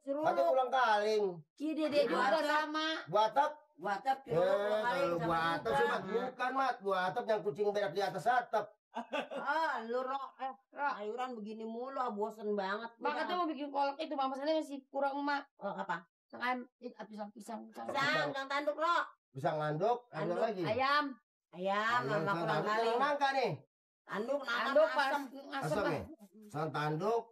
Nanti pulang kaling. Kide deh juga sama. Buatap. Buatap Kalau buatap sih mat bukan mat. Buatap yang kucing berak di atas atap. Lu sayuran begini mulu, bosen banget. Makanya mau bikin kolak itu, mama saya masih kurang emak. Oh, apa? Pisang. Pisang tanduk lo. Pisang nganduk, ada lagi. Ayam, Mama kurang kali. Nangka nih. Tanduk asam. Asam nih. Sang tanduk.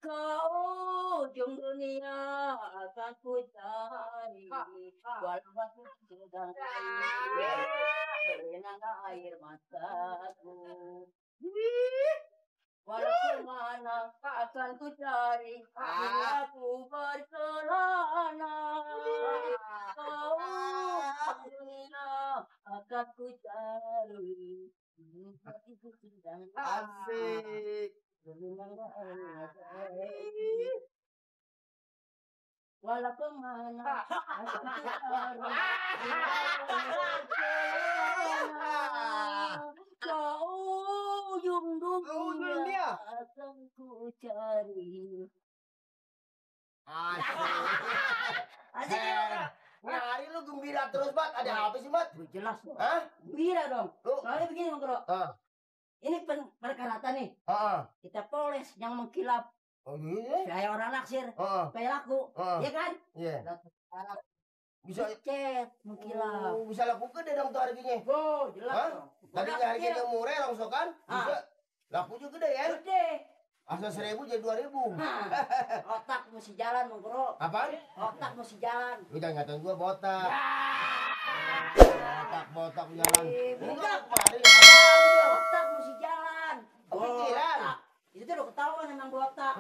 Kau ujung dunia akan ku cari, walau sedang berenang air mataku. Walau kemana akan ku cari, aku berkelana. Kau ujung dunia akan ku cari. Asik. Walau kemana kau ujung dunia akan ku cari. Asik. Nyari lu gembira terus bat. Ada apa sih bat? Jelas. Hah? Gembira dong. Lu? Soalnya begini Bang Bro. Ini perkaratan nih. Kita poles yang mengkilap. Oh iya? Kayak orang naksir. Kayak laku. Iya kan? Iya. Bisa cet mengkilap. Bisa laku gede dong tuh harganya. Oh, jelas dong. Tadinya harganya murah langsung kan? Bisa laku juga gede ya? Gede. Asal 1.000 jadi 2.000. Otak mesti jalan Bang Bro. Apaan? Otak mesti jalan. Lu jangan ngatain gua botak. Botak jalan. Enggak kemarin. Otak mesti jalan. Kepikiran. Itu tuh udah ketahuan emang botak.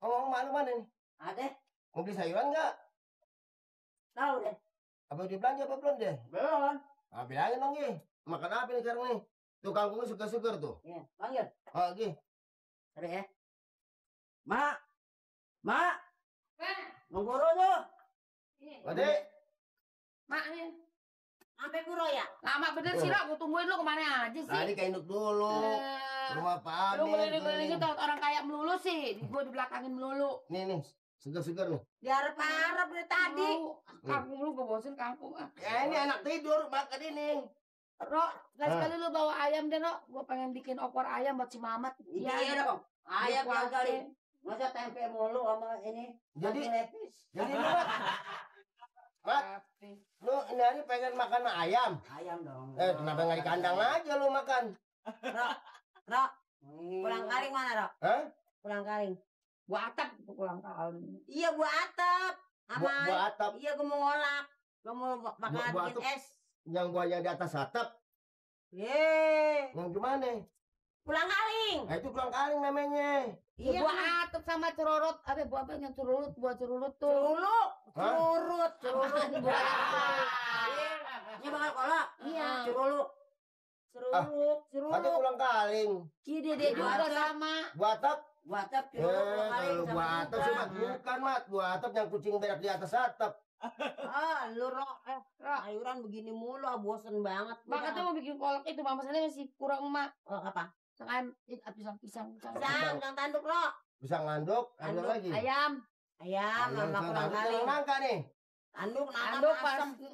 Ngomong mana nih? Ada? Mau beli sayuran nggak? Tahu deh. Apa udah belanja apa belum deh? Belum. Bilangin dong Gi. Makan apa nih sekarang nih? Tuh kangkungnya suka-suka tuh. Iya, panggil. Gi. Ada ya. Mak. Menggoro tuh. Ade. Mak nih. Sampai guru ya? Lama bener sih, Rok. Gue tungguin lu kemana aja sih. Tadi ke induk dulu. Rumah Pak Lu Amin. keliling-keliling itu orang kaya melulu sih. Gue di belakangin melulu. Nih. Segar-segar nih. Diharap-harap dari tadi. Kangkung lu gue bosen kangkung. Ini anak tidur makan ini. Rok, sekali lu bawa ayam deh, Rok. Gue pengen bikin opor ayam buat si Mamat. Iya dong. Ayam kali. Masa tempe mulu sama ini. Jadi lepis. Jadi lu Mat, lu ini hari pengen makan ayam? Ayam dong. Kenapa nggak di kandang aja lu makan? Rok. Pulang kaling mana, Rok? Hah? Pulang kaling. Buah atap pulang kaling. Iya, buah atap. Buah atap. Iya, gue mau ngolak. Gue mau makan bikin es. Yang buahnya di atas atap. Yang gimana? Pulang kaling. Itu pulang kaling namanya. Iya, buah atap sama cerorot. Buah apa yang cerurut? Buah cerurut tuh. Curut. Ini bakal kolak. Iya. Curut. Nanti pulang kaling. Kide deh juga sama. Buatap. Kalau buatap sih mat bukan mat. Buatap yang kucing berak di atas atap. Lu sayuran begini mulu, bosen banget. Makanya mau bikin kolak itu, mama saya masih kurang emak. Oh, apa? Pisang. Yang tanduk lo. Pisang nganduk, ada lagi. Ayam, Mama kurang kali. Nangka nih. Tanduk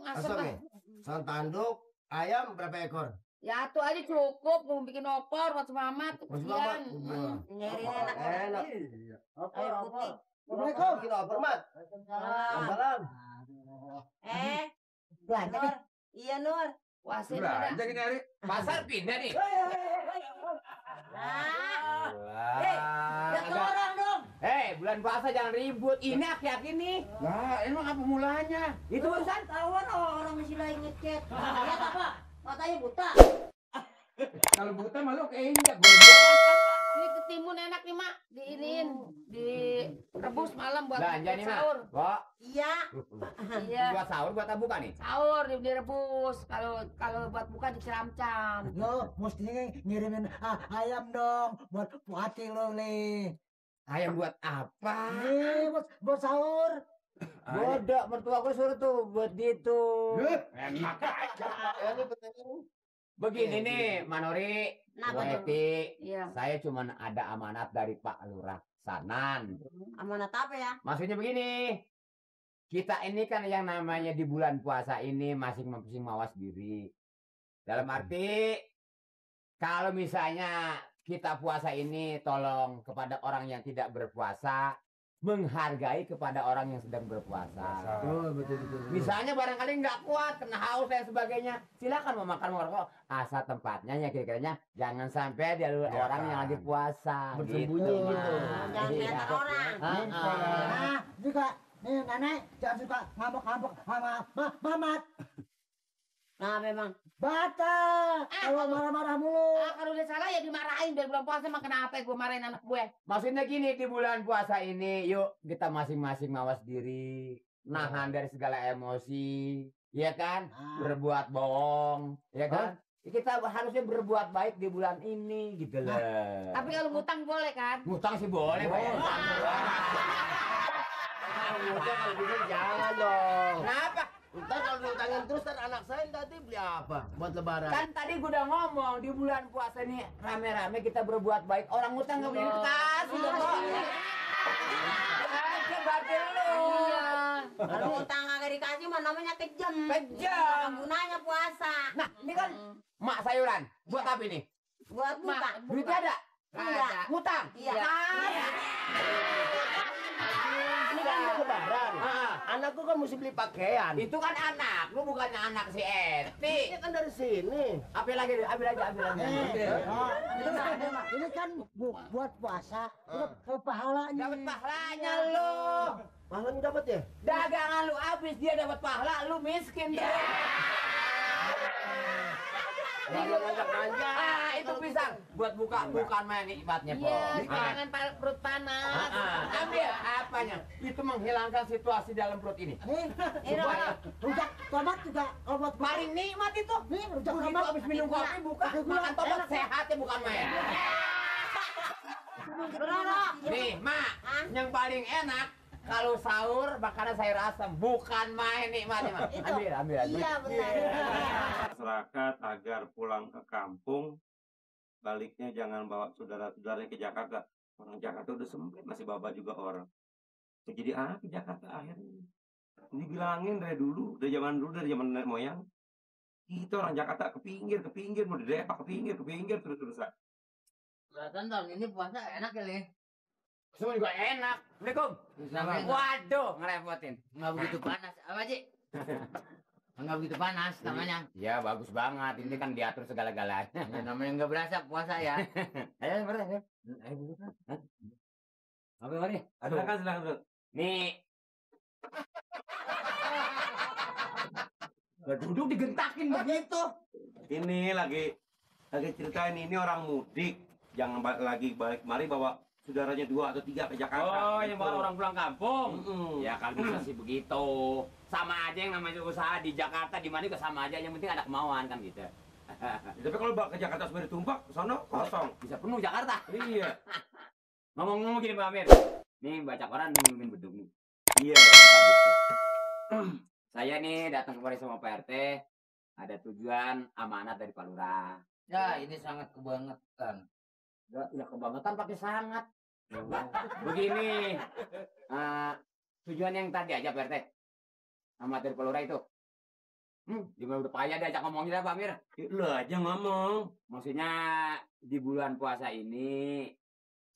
Asam nih. Sang tanduk, ayam berapa ekor? Ya tuh aja cukup, mau bikin opor buat si Mamat. Mamat. Nyari enak. Opor. Assalamualaikum. Bikin opor, Mat. Waalaikumsalam. Belanja nih. Iya, Nur. Wasin Belanja gini hari. Pasar pindah nih. Lihat orang dong. Bulan puasa jangan ribut. Ini aki-aki nih. Lah, emang apa mulanya? Itu urusan tahuan orang masih lagi ngechat. Lihat apa? Matanya buta. Kalau buta malu keinjak. Ini ketimun enak nih, Mak. Diinin, direbus malam buat belanja nih, Mak. sahur. Kok? Iya. Buat sahur buat buka nih? Sahur direbus. Kalau buat buka diciram-cam. Lo mestinya ngirimin ayam dong buat hati lo nih. Ayam buat apa? Buat sahur. Bodoh, mertua gue suruh tuh buat gitu. Enak aja. Ini betul. Begini nih, Manori, Kenapa Bu tuh? Eti, Iya. saya cuma ada amanat dari Pak Lurah Sanan. Amanat apa ya? Maksudnya begini, kita ini kan yang namanya di bulan puasa ini masing-masing mawas diri. Dalam arti, kalau misalnya kita puasa ini tolong kepada orang yang tidak berpuasa, menghargai kepada orang yang sedang berpuasa. Oh, betul. Misalnya barangkali nggak kuat, kena haus dan sebagainya, silakan mau makan mau rokok, asal tempatnya ya kira-kiranya jangan sampai dia orang yang lagi puasa. Bersembunyi gitu. Jangan kelihatan orang. Nah, juga nih nenek jangan suka ngambek-ngambek sama Mamat. Nah, memang. Batal. Kalau marah-marah mulu. Kalau udah salah ya dimarahin dari bulan puasa, emang kenapa gue marahin anak gue? Maksudnya gini, di bulan puasa ini, yuk kita masing-masing mawas diri, nahan dari segala emosi, ya kan? Berbuat bohong, ya kan? Kita harusnya berbuat baik di bulan ini, gitu loh. Tapi kalau ngutang boleh kan? Ngutang sih boleh, Pak. Kalau gitu jangan dong. Kenapa? Ntar kalau diutangin terus ntar anak saya tadi beli apa buat lebaran? Kan tadi gue udah ngomong, di bulan puasa ini rame-rame kita berbuat baik. Orang ngutang nggak boleh dikasih dong. Aja batin lu. Kalau utang kagak dikasih mah namanya kejam. Kejam. Apa gunanya puasa? Nah, ini kan mak sayuran. Buat apa ini? Buat buka. Duitnya ada? Enggak. Ngutang? Iya. Ini kan mau lebaran. Ah, Anakku kan mesti beli pakaian. itu kan anak, lu bukannya anak si Eti. Ini kan dari sini. Ambil lagi. Ini kan buat puasa. Dapat pahalanya. Dapat pahalanya lu. Pahalanya dapat ya? Dagangan lu habis, dia dapat pahala, lu miskin. Ngajak-ngajak. Ah, itu pisang buat buka, bukan main nikmatnya, Po. Iya, jangan perut panas. Ambil apanya? Itu menghilangkan situasi dalam perut ini. Rujak tomat juga kalau buat buka. Paling nikmat itu. Nih, rujak Begitu tomat. habis minum kopi buka, makan tomat sehatnya bukan main. Roro. Nih, Mak, yang paling enak kalau sahur makanan sayur asam, bukan main nikmatnya, Mak. Ambil aja. Iya, benar. Masyarakat agar pulang ke kampung, baliknya jangan bawa saudara-saudaranya ke Jakarta. Orang Jakarta udah sempit, masih bawa juga orang. Jadi anak ke Jakarta akhirnya. Dibilangin dari dulu, dari zaman nenek moyang. Kita orang Jakarta ke pinggir, mau di Depak ke pinggir terus-terusan. Kelihatan tahun ini puasa enak ya, Le? Semua juga enak. Assalamualaikum. Waduh, ngerepotin. Nggak begitu panas. Apa, Ci? Nggak begitu panas namanya. Ya, bagus banget. Ini kan diatur segala-galanya. Ya, namanya nggak berasa puasa ya. Ayo, berapa? Ayo, bukan. Apa ini? Silakan. Nih. Duduk digentakin begitu. Ini lagi ceritain ini orang mudik. Jangan balik mari bawa saudaranya 2 atau 3 ke Jakarta. Oh, yang baru orang pulang kampung. Ya. Ya kan bisa sih begitu. Sama aja yang namanya usaha di Jakarta, di mana juga sama aja. Yang penting ada kemauan kan gitu. Tapi kalau bawa ke Jakarta sebenarnya tumpak, sono kosong. Bisa penuh Jakarta. Iya. Ngomong-ngomong gini Pak Amir. Nih baca koran minumin beduk nih. Iya. Saya nih datang kemari sama Pak RT. Ada tujuan amanat dari Pak Lurah. Ya, ini sangat kebangetan. Ya kebangetan pakai sangat. Begini. Tujuan yang tadi aja Pak RT. Amanat dari Pak Lurah itu. Gimana udah payah diajak ngomongnya Pak Amir. Lu aja ngomong. Maksudnya di bulan puasa ini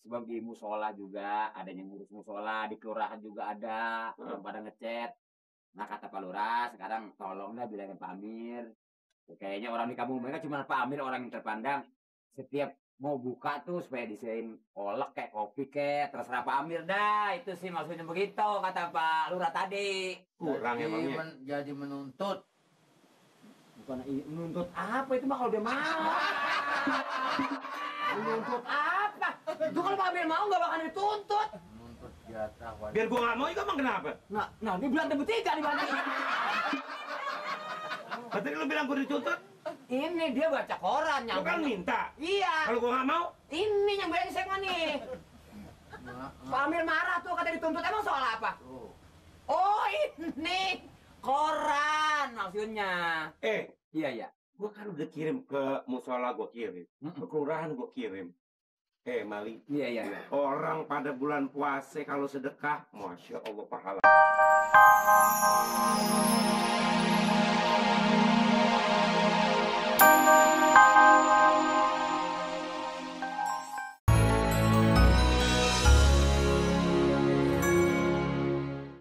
sebab di musola juga ada yang ngurus musola, di kelurahan juga ada orang pada ngechat. Nah kata Pak Lurah sekarang tolonglah bilangin Pak Amir. Kayaknya orang di kampung mereka cuma Pak Amir orang yang terpandang. Setiap mau buka tuh supaya disediain kolak kayak kopi kayak terserah Pak Amir dah. Itu sih maksudnya begitu kata Pak Lurah tadi. Kurang emangnya. Jadi menuntut. Bukan menuntut apa itu mah kalau dia mau. Menuntut apa? Itu kalau Pak Amir mau nggak bakal dituntut. Menuntut jatah wajib. Biar gua nggak mau juga emang kenapa? Nah di bulan ketiga di mana? Tadi lu bilang gua dituntut, Ini dia baca koran lu nyambung. kan minta. Iya. Kalau gua nggak mau, Ini yang brengsek mah nih. Pak Amir marah tuh kata dituntut emang soal apa? Oh ini koran maksudnya. Iya iya. Gua kan udah kirim ke musola, gua kirim ke kelurahan, gua kirim. Mali. Iya iya iya. Orang pada bulan puasa kalau sedekah, masya Allah pahala.